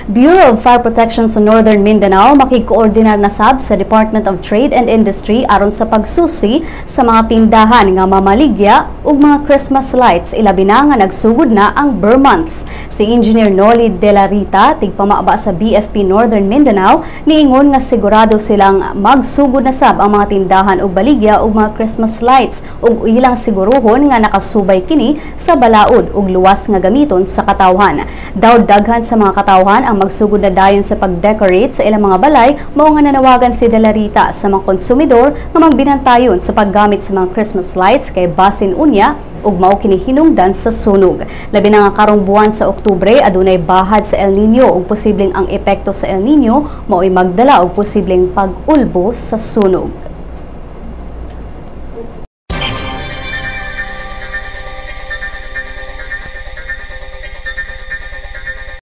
Bureau of Fire Protection sa Northern Mindanao makigkoordinar na sab sa Department of Trade and Industry aron sa pagsusi sa mga tindahan nga mamaligya og mga Christmas lights, ilabi na nga nagsugod na ang ber months. Si Engineer Noli De La Rita, tigpamaba sa BFP Northern Mindanao, niingon nga sigurado silang magsugod na sab ang mga tindahan og baligya og mga Christmas lights ug ilang siguruhon nga nakasubay kini sa balaod ug luwas nga gamiton sa katawhan. Daw daghan sa mga katawhan ang magsugod na dayon sa pag-decorate sa ilang mga balay, mao nga nanawagan si De La Rita sa mga konsumidor nga magbinantayon sa paggamit sa mga Christmas lights kay basin unya ug mao kini hinungdan sa sunog. Labi na nga karong buwan sa Oktubre adunay bahad sa El Nino ug posibleng ang epekto sa El Nino mao'y magdala og posibleng pag-ulbo sa sunog.